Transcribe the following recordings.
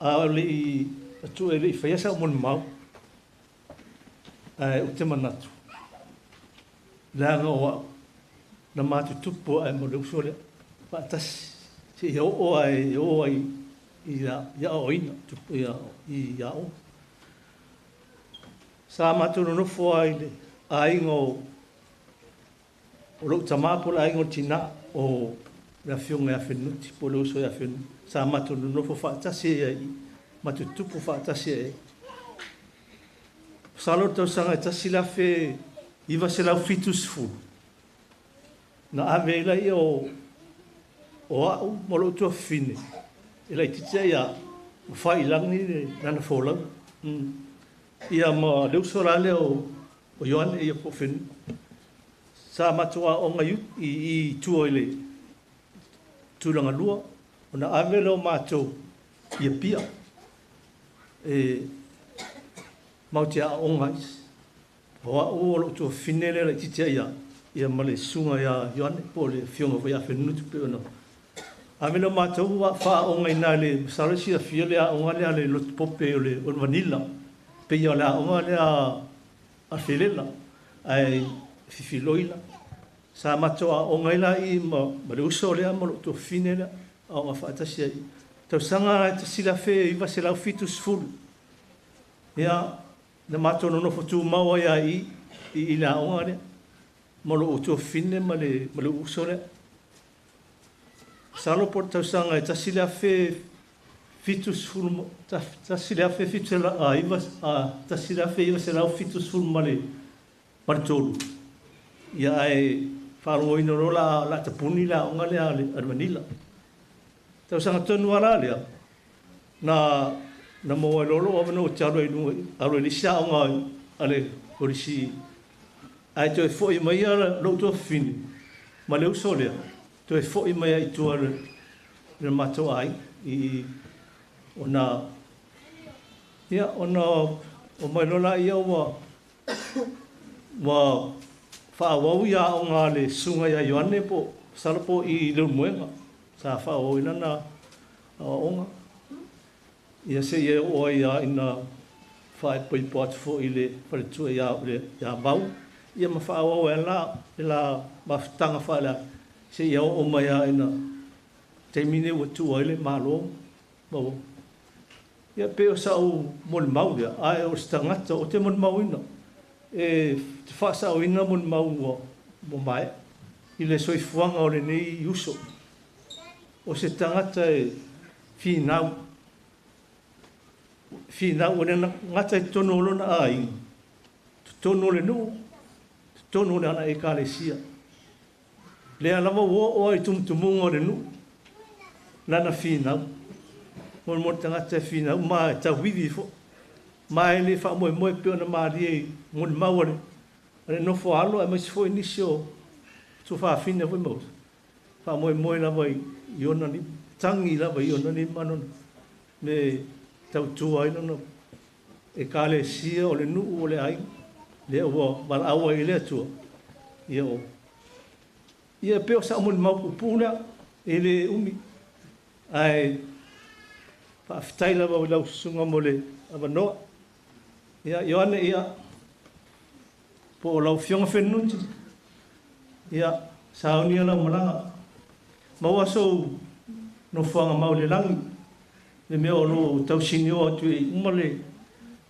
A o le i atu e le i faia sau molimau, ae ou te manatu, leaga o au, na matutupu ae ma le uso lea, faatasi, seia oo lava e oo ai i aoaoina i aoga. Sa matou nonofo lava i le aiga o lou tama po o le aiga o le tina o le afioga ia Fenunuti po o le uso ia Fenunuti. Sa matou nonofo faatasi ai i i, matou tutupu faatasi ai. Masalo o le tausaga e 1970, na ave ai laia o au ma lou tuafafine e laitiiti ai au, ma Faiilagi lana folauga. Ia ma le uso la lea o Ioane ia po o Fenunuti. Sa matou aoga i tua i le tulaga lua, ona ave lea o matou i Apia e matou te aooga ai. O au o lou tuafafine lea laitiiti ai au, ia ma le susuga ia Ioane po o le afioga foi ia Fenunuti pei ona ave lea o matou faaaooga i ina i le masalo e silafia le aoga lea a le Lotu Pope o le Vanila, pei o le aoga lea a Felela ae fifiloi la. Sa matou aooga ai la i ma le uso lea ma lou tuafafine lea, aooga faatasi ai. Tausaga 1970, ia, na matou nonofo tumau ai lava i i le aoga lea ma lou tuafafine ma le uso lea. Masalo po o le tausaga e 1973, ia ae faalogoina loa la tapuni le aoga lea a le Vanila. Tausaga tonu lava la lea, na maua ai loa lou avanoa ou te alu ai i luga, alu ai i le isi aoga a le Kolisi, ae toe foi mai lou tuafafine ma le uso lea, toe foi mai ai i tua i le matou aiga. Ona, ia, ona omai loa laia ua faaauau ia aoga a le susuga ia Ioane po, masalo po i Leulumoega, sa faaauau ai lana aoaoga. Ia seia oo ai lava ina faaipoipo atu foi i le faletua ia Vau, ia ma faaauau ai la le la mafutaga faaleaga, seia oo mai lava ina taimi nei ua tuua ai le Malo. Ia pei o sau molimau lea, ae o se tagata ou te molimauina, e te faasaoina molimau ua maea i le soifuaga o lenei uso. O se tagata e finau, finau ua le gata i totonu o lona aiga, totonu o le nuu, totonu o le ana ekalesia. Lea lava ua oo ai i tumutumuga o le nuu, lana finau. Mo le tagata e finau, ma e tauivi foi. Ma e le faamoemoe pei ona malie i molimau a le nofo a alo aemaise foi nisi o tuafafine foi ma uso. Faamoemoe lava i ona lima, tagi lava i ona lima lona me tautua ai lona ekalesia o le nuu o le aiga, lea ua valaau ai i le Atua. Ia o ia pei o sau molimau puupuu lea, e le umi. Ae faafetai lava i lau susuga mo le avanoa. Ia, Ioane, ia, po o lau Afioga Fenunuti, ia, saunia lau malaga. Maua sou nofoaga mau i le lagi, le mea o lo o tausinioa atu ai uma le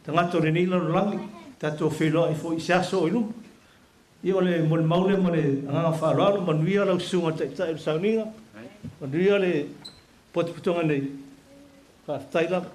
tagata o lenei lalolagi, tatou feiloai foi i se aso o i luma. Ia o le molimau lea ma le agaga faaaloalo, manuia lau susuga i le Taitai o le sauniga, manuia le potopotoga nei, faafetai lava.